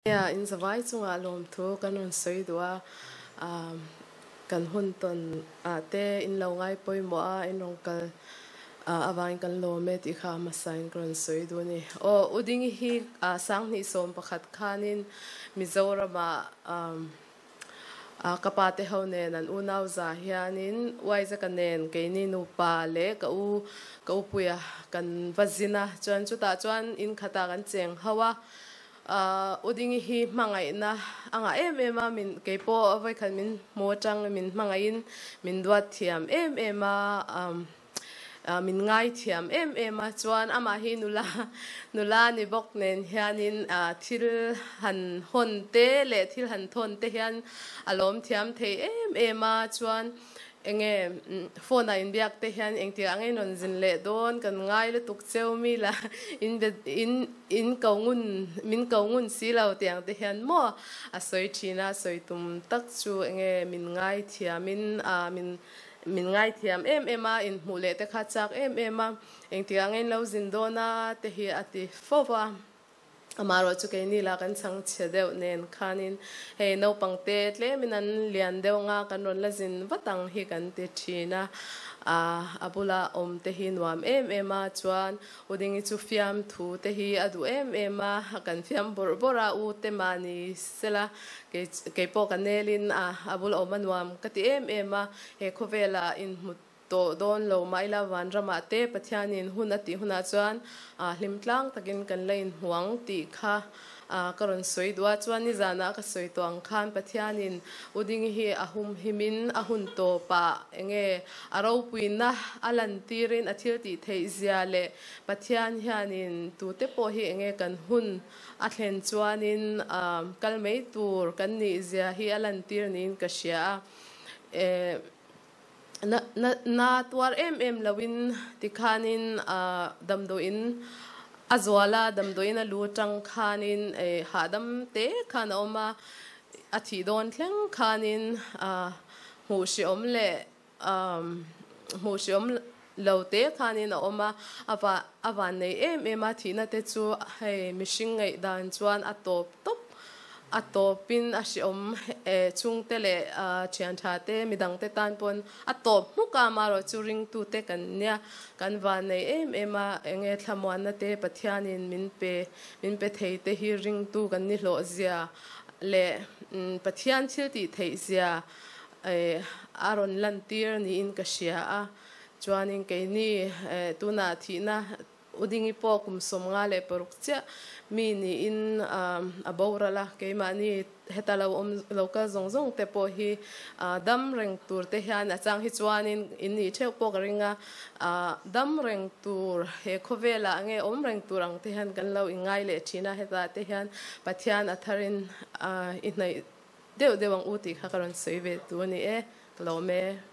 Nia, in zavai chungah lawmthu kan rawn sawi duh a, kan hun tawn ah te in lo ngai pawimawh a, in rawn kal avangin kan lawm e tih kha a hmasa in ka rawn sawi duh a ni. Aw, U Dingi hi Sanghnih 11 khanin Mizoramah ka pa te ho nen an unau za hianin Uaizaka nen keini nupa leh ka u ka upuia kan va zin a, chuan chutah chuan in khatah kan cheng ho a, U Dingi hi hmangaihna a ngah em em a, min keipawh vawikhat min hmu atang min hmangaihin min duat thiam em em a. Min ngaithiam em em a, chuan amah hi nula nula ni bawk nen hianin thil han hawn te leh thil han thawn te hian a lawm thiam thei em em a, chuan enge phone ah inbiak te hian engtik ah nge rawn zin leh dawn kan ngai lutuk cheu mi la in be in in ko ngun min ko ngun si lo tiang te hian maw a sawi thin a, sawi tum tak chu enge min ngaithiamin min Min ngaithiam em em a, inhmuh leh te kha chak em em a, engtikah nge in lo zin dawn a te hi a ti fo va. Amaherawh chu keini lah kan chhang chhe deuh nen khanin hei naupang te tlemin an lian deuh anga kan rawn la zin vat ang hi kan ti thin a, a bula awm te hi nuam em em a, chuan U Dingi chu fiamthu te hi a duh em em a, kan fiam bawrh bawrh a, U te mahni sela kei keipawh ka nelin a, a bul awm a nuam ka ti em em a, he khawvela inhmu tawh dawn lo mah ila vanramah te Pathianin hun a tih hunah chuan hlim tlang takin kan la inhmu ang tih kha ka rawn sawi duh a, chuan nizanah ka sawi tawh ang khan Pathianin U Dingi hi a humhimin a hun tawpah enge a ropuina a lantirin a thil tih theih zia leh Pathian hianin tute pawh hi enge kan hun a thlen chuanin kal mai tur kan nih zia hi a lantir niin ka hria a. Na na na tuar em em loin tikhanin damdawiin a zual a, damdawiin a lu atang khanin hahdam te khan a awm a, a thih dawn thleng khanin hmuh hreawm leh hmuh hreawm lo te khanin a awm a, a va a van nei em em a, thihna te chu hei mihring ngaihdan chuan a tawp tawp A tawpin a hreawm chhungte leh thian tha te midang te tan pawn a tawp hmuk a, amaherawh chu ringtute kan nia, kan vannei em em a, enge thlamuanna te Pathianin min pe min pe thei te hi ringtu kan ni hlawh zia leh Pathian thil tih theih zia a rawn lantir niin ka hria a, chuanin keini tunah thihna U Dingi pawh kum 56 chiah mi niin a boral a, keimahni heta lo awm lo kal zawng zawng te pawh hi dam reng tur te hian a chang hi chuanin in nih theuh pawh ka ring a, dam reng tur he khawvelah nge awm reng tur ang te hian kan lo inngai leh thin a, hetah te hian Pathian a tharin i hnaih deuh deuh ang u tih kha ka rawn sawi ve tu a ni e, ka lawm e.